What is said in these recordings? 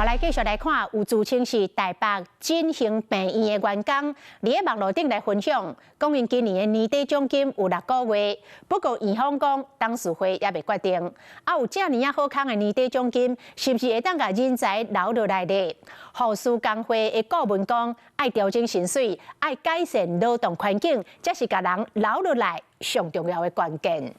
好，來繼續來看，有自稱是台北振興病院的員工，佇咧網路頂來分享，講𪜶今年的年底獎金有6個月，不過院方講董事會猶未決定。啊，有遮爾仔好康的年底獎金，是毋是會當共人才留落來咧？護士工會的顧問講，愛調整薪水，愛改善勞動環境，才是共人留落來上重要的關鍵。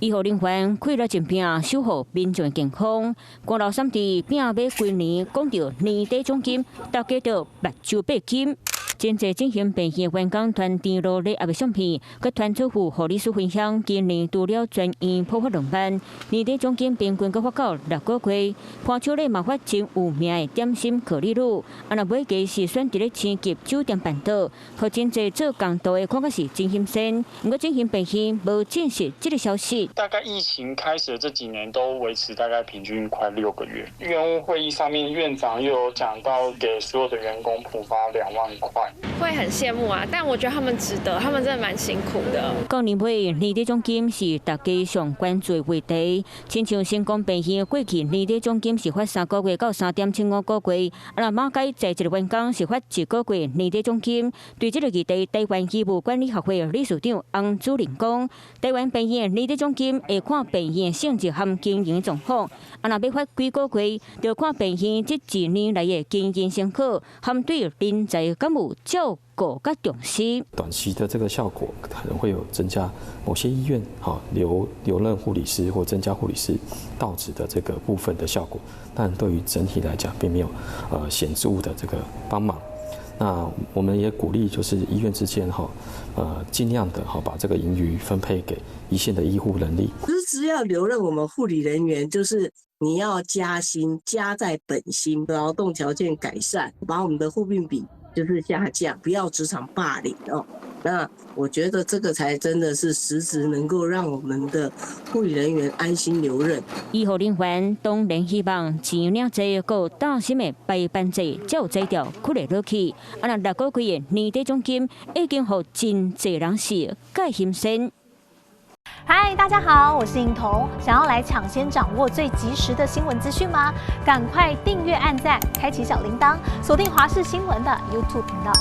醫護人員開了真拼，守護民眾健康。郭老三佇餅尾規年講著年底獎金，大家都目睭爬金。真濟振興病院員工傳甜露禮盒的相片，閣傳出赴護理師分享，今年除了全院普發2萬，年底獎金平均閣發到6個月。伴手禮嘛發真有名的點心可麗露，啊若買家是選佇咧星級酒店辦桌，予真濟做工讀的看甲是真心酸。毋過振興病院無證實這個消息。大概疫情開始的這幾年都維持大概平均快6個月。院務會議上面，院長又有講到，給所有的員工普發2萬塊。會很羨慕啊，但我覺得他們值得，他們真的蠻辛苦的。到年尾年底獎金是大家上關注的話題。親像成功病院過去年底獎金是發3個月到3.75個月，啊，若馬偕在職員工是發1個月年底獎金。對這個議題，台灣醫務管理學會理事長洪主任講，台灣病院年底獎金會看病院性質和經營狀況，啊，若欲發幾個月，就看病院這一年來的經營成果，和對人才敢有照顧佮重視。短期的這個效果可能會有增加某些醫院哈留任護理師或增加護理師到職的這個部分的效果，但對於整體來講並沒有顯著的這個幫忙。那我們也鼓勵就是醫院之間哈，盡量的哈把這個盈餘分配給一線的醫護人力。就是只要留任我們護理人員，就是你要加薪，加在本薪，勞動條件改善，把我們的護病比就是下降，不要職場霸凌哦。那我覺得這個才真的是實質能夠讓我們的護理人員安心留任。醫護人員當然希望錢領濟，閣擔心的排班制才有才調開會落去。啊，若6個月的年底獎金已經予真濟人是蓋心酸。嗨，大家好，我是穎彤。想要來搶先掌握最及時的新聞資訊嗎？趕快訂閱、按讚、開啟小鈴鐺，鎖定華視新聞的 YouTube 頻道。